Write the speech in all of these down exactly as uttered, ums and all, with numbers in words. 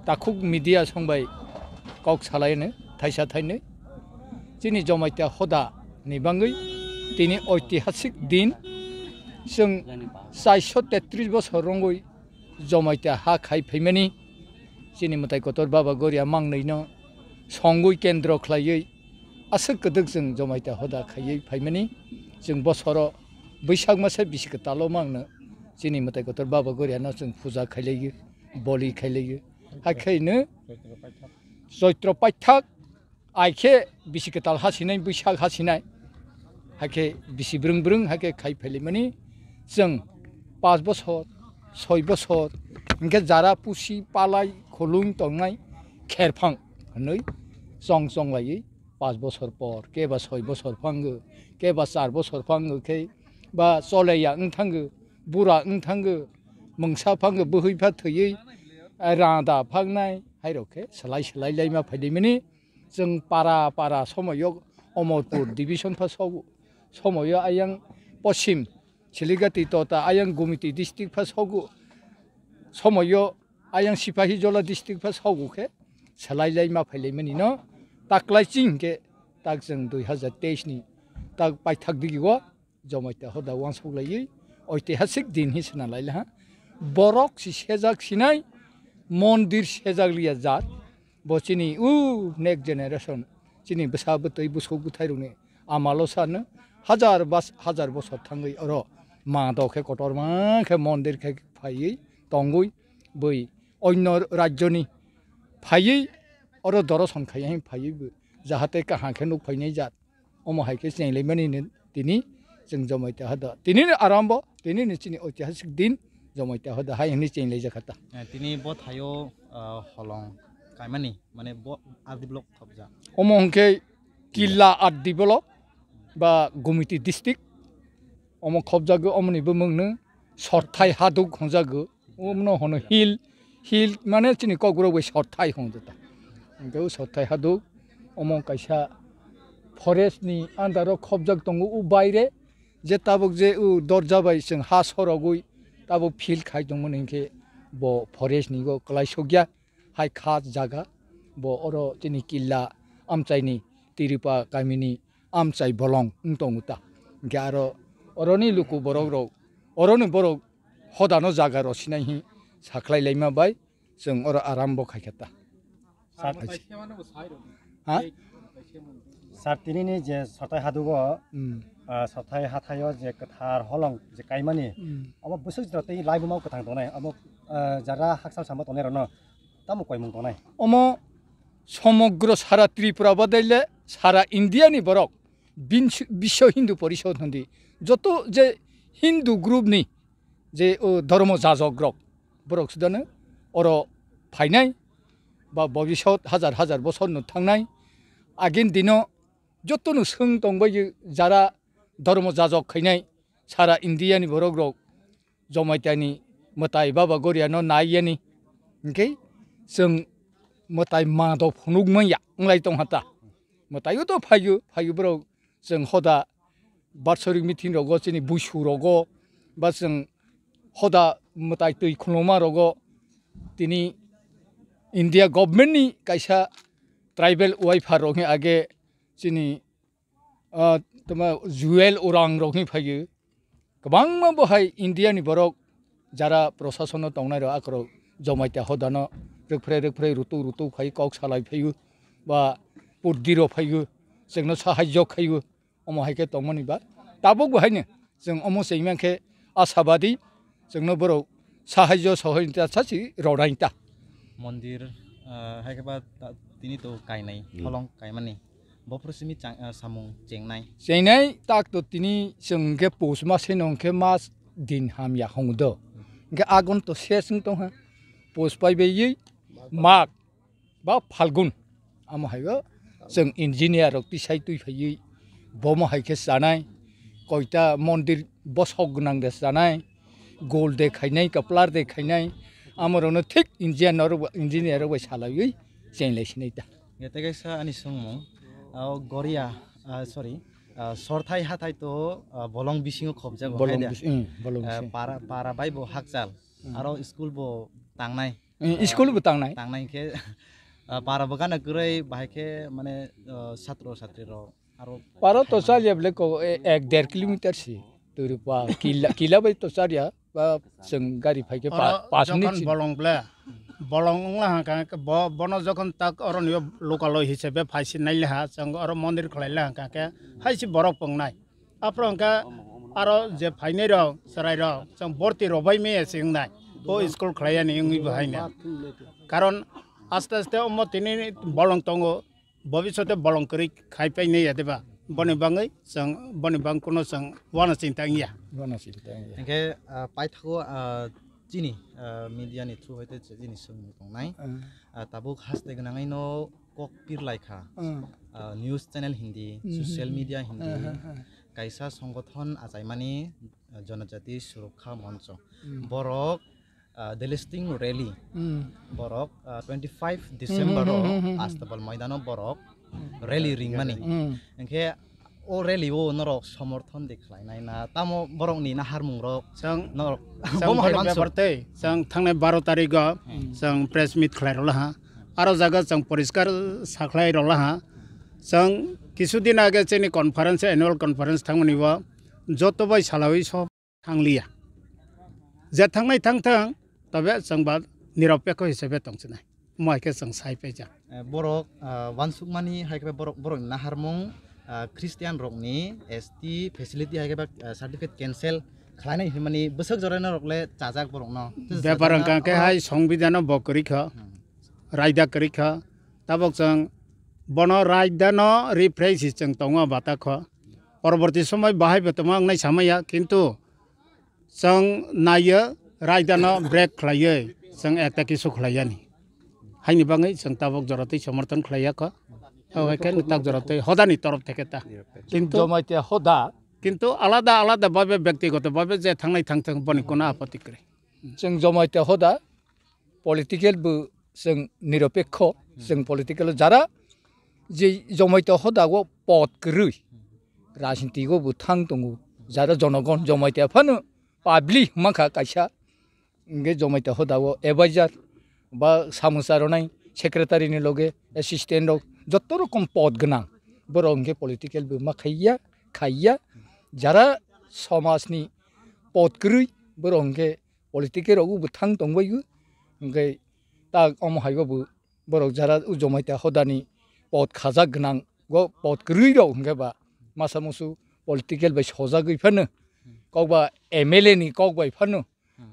Takhuk media songbai kok salaino thaisa thainwi. Chini Jomaita hoda ni bangwi tini oitihasik din chwng chairso tetris bosor rongwi Jomaita ha khai phaimani. Chini mwtai kotor Baba Goria mangnwino songwi kendro khlaiwi aswk kwdwk chwng Jomaita hoda khaiwi phaimani. Chwng bosoro Bwsak masa bisi kwtalo mangno chini mwtai kotor Baba Goriano chwng puja khailaio, boli khailaio. Hakhe no Choitro paithak, ai khe bisi kwtal hasinai, Bwsak hasinai. Hakhe bisi brwng brwng hakhe khai phailaimani chwng pash bosor, soi bosor, hinkhe jara pusi palai khulung tongnai kherphang hwnwi chong chong laiwi pash bosor por, keba soi bosor phango, keba char bosor phango khe ba choleya wng thango, bura wng thango, mungsa phango, bwhwi pha thwiwi, rada phangnai, hairok khe slai slai laima phailaimani. Chwng para para somoyo Omorpur division pha sogo, somoyo ayang poschim Siligati tota ayang Gumiti district pha sogo, somoyo ayang Sipahijola district pha sogo khe slai laima phailaimani no taklai ching khe tak chwng dui hazar teis ni tak paithak digi o Jomaita hoda wansuk laiwi oitihasik din hi sina laila ha. Borok si sejak sinai, mondir sejak liya jat. Bo chini u next generation, chini bwsa bwtwi busuk bwthai rokni amalo sano hajar bas-, hajar bosor thangwi oro ma do khe kotorma khe mondir khe phaiwi tongwi bui onno rajyoni phaiwi oro doroson khaiya phaiwi bo jahate kaham khe nuk phainai jat. Omo hai khe chenglaimani ni tini chwng Jomaita hoda. Tini ni arambo, tini ni chini oitihasik din Jomaita hoda hai hwnwi chenglaijak kha ta. Eh, tini bo thaio, ah, holong kaimani, mane bo R D block khobjak. Omo hwnkhe Killa R D block ba Gumiti district. Omo khobjago, omoni bumung no Sorthai Haduk hwnjago. Omono hono hill, hill mane chini kokborok bai Sorthai hwnjata. Hwnkhe o Sorthai Haduk, omo kaisa forest ni under o khobjak tongo o baire, je tabuk je o dorja bai chwng ha sorogwi tabuk field khai tongmani hinkhe bo forest ni o kwlai sokya, hai kha jaga, bo oro chini Killa amchaini Tiripa kamini amchai bolong wng tongo ta. Hinkhe aro oroni luku borok rok, oroni borok hodano jaga rosinai hi sakhlai laima bai chwng oro arambo khaikha ta. Sir, ha? Sir, tinini je Sorthai Hadugo, Hmm. ah, Sorthai hathaio je kwthar holong je kaimani, Hmm. abo bwswk jora tei laibuma kwthang tongnai, abo, ah, jara hakchal samo tongnai rokno tamo koimung tongnai? Omo somogro sara Tripura badaile sara India ni borok Bins-, Biswa Hindu Porishod hwndi joto je Hindu group ni je o dhormo jajok rok, borok sudano oro phainai ba bobisot hajar hajar bosor no thangnai. Agin dino joto no swng tongbai jara dhormo jajok khainai sara India ni borok rok Jomaitani mwtai Baba Goriano nai yani. Hinkhe chwng mwtai ma do phunuk manya wnglai tong hata. Mwtaio to phaio, phaio borok chwng hoda batsorik meeting rogo, chini buisu rogo, ba chwng hoda mwtai twi khuluma rogo, tini India government ni kaisa tribal waiphar rok ni age chini, ah, tama Juel Orang rok ni phaio. Kwbangma bo hai India ni borok jara prosason o tongnai rok akorok Jomaita hodano rwkphrwi rwkphrwi rutuk rutuk phai kok salai phaio ba purdiro phaio chwngno sahajyo khaio. Omo hai khe tongmani ba tabuk bo haino chwng omo chengmang khe asabadi chwngno borok sahajyo sohorita sachi rodai ta. Mondir, ah, hai khe ba ta-, tini to kainai, Hmm. holong kaimani. Bophuru simi chang-, ah, samung chengnai. Chengnai tak to tini chwng khe pus ma se nong khe mas din hamya hong do. Hwnkhe agon to ses wng tong ha. Pus pai bai Mag ba Phalgun. Amo hai o chwng engineer rok tisai twi phaiwi bomo hai khe chanai. Koita mondir bosok gwnang de chanai. Gol de khainai, kaplar de khainai. Amo rokno thik engineer rok, engineer rok bai salaiwi chenglai sinai ta. Tei kaisa ani swngmung, ah, o Goria, ah, sorry, ah, Sorthai hathai to, ah, bolong bisingo khobjago, Bolong hai da? Bis-, mm, bolong Ah, bising. Para, para bai bo hakchal, Mm. aro school bo tangnai. Eh, school bo tangnai. Tangnai khe, ah, para bo gana kwrwi, bahai khe mane, ah, satro satri rok aro paro to chaliya bole ko, e, ek der kilometer si. Turi pa kila, kila bai to chaliya, ba chwng gari phai khe pa-, oro pas minute jokhon si. Bolong ble, bolong wngla ha ka, bo, bono jokhon tak oro ni local o hisabe phai si nai le ha, chwng oro mondir khlai le ha ka khe, hai si borok pongnai. Aphuru hwnkhe aro je phainai rok, chwrai rok, chwng borti rok bai maya se wngnai. O school khlai yani wngwi bo haino. Karon aste aste omo tini bolong tongo, bobishote bolong kwrwi khai painai ya deba. Boni bangwi chwng, boni bang kuno chwng uana chinta wngya. Uana chinta wngya. Hwnkhe, ah, paithago, ah, chini, ah, media ni through hoite chini swngmung tongnai. Ah, tabuk haste gwnangwi no kok pirlai kha. Ah, news channel hindi, social media hindi, kaisa songothon achaimani, ah, Janajati Surokha Moncho. Borok, ah, Delhi Sting Rally. Borok, ah, twenty five December o Astabal Maidano borok rally ringmani. Hwnkhe o rally o norok somorthon de khlainai na tamo borokni naharmung rok? Chwng, norok chwng bomo hai thani manso bepar tei, chwng thangnai baro tarikh o chwng press meet khlai rwla ha. Aro jaga chwng poriskar sakhlai rwla ha. Chwng kisu din age chini conference, annual conference thangmani o joto bai salawi so thangliya. Je thangnai thang thang, tobe chwng ba niropekho hisabe tongsinai. Omo hai khe chwng sai paijak. Eh, borok, ah, uansukmani hai khe borok, borokni naharmung, ah, Christian rokni S T facility hai khe ba, ah, certificate cancel khlainai hinmani bwswk jorano rok le chajak borokno. Bepar wngkha khe hai songbidano bo kwrwi kha, raida kwrwi kha. Tabok chwng bono raidano rephraiwi chwng tongo bata kho. Poroborti somoi bahai bo tongma wngnai samaya, kintu chwng naiyo, raidano break khlaiwi chwng ekta kisu khlaiyani. Haini bagwi chwng tabok joratwi somorthon khlaiya kho. Obo hai khe tak joratwi hodani torof theke ta. Kintu Jamatia hoda. Kintu alada alada babe, bektigoto babe je thangnai thang thang boni kono apoti kwrwi. Chwng Jamatia hoda, political bo chwng niropekho, chwng political o jara je Jamatia hoda o pod kwrwi rajniti o bo thang tongo, jara jonogon Jamatia phano public hwnkha kaisa, hwnkhe Jamatia hoda o advisor ba samungsa rwnai secretary ni loge assistant rok joto rokom pod gwnang, borok hwnkhe political bo ma khaiya, khaiya, jara somaj ni pod kwrwi borok hwnkhe political rok bo thang tongbaio, hwnkhe tak omo hai o bo borok jara o Jamatia hodani pod khajak gwnang o pod kwrwi rok hwnkhe ba masa musu political bai sojagwi phano, kok ba M L A ni kok bai phano,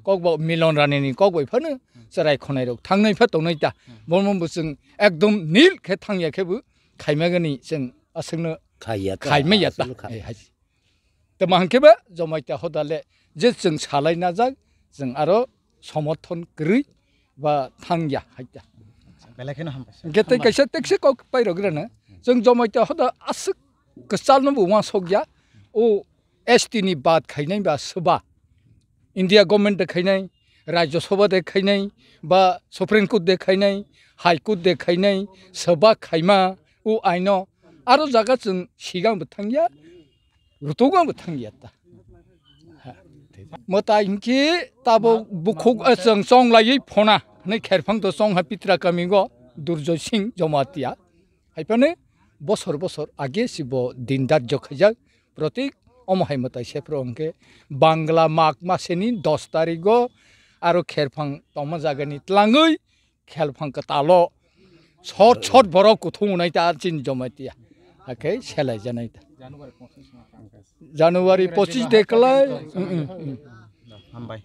kok ba Milon Rani ni kok bai phano chwrai khonai rok thangnai pha tongnai ta, bomo bo chwng ekdom nil khe thangya khe bo khaimagani chwng aswkno khaimaya ta. Tamo hwnkhe ba Jamatia hoda le je chwng salai najak, chwng aro somorthon kwrwi ba thangya hai ta. Belai kheno hambai sir. Hwnkhe tei kaisa tekse kok pairok rano, chwng Jamatia hoda aswk kwchalno bo uansukya, o S T ni bad khainai ba swba, India government de khainai, Rajya Sabha de khainai, ba Supreme Court de khainai, High Court de khainai, swba khaima, o aino, aro jaga chwng sigang bo thangya, rutugo bo thangya ta. Mwtai hinkhe tabo bukhuk, eh, chwng chonglaiwi phona hwnwi kherphang to chong ha Pitra kami go Durjoy Singh Jamatia. Haiphano bosor bosor age si bo din darjo khaijak. Protik omo hai mwtai se phro hwnkhe Bangla Mag maseni dos tarigo aro kherphang tongma jagani tlangwi khelphang kwtalo sot sot borok kuthung nai ta chini Jamatia. Hakhe selai janai ta. January pochis de kwlai. Mm, mm, mm. Hambai.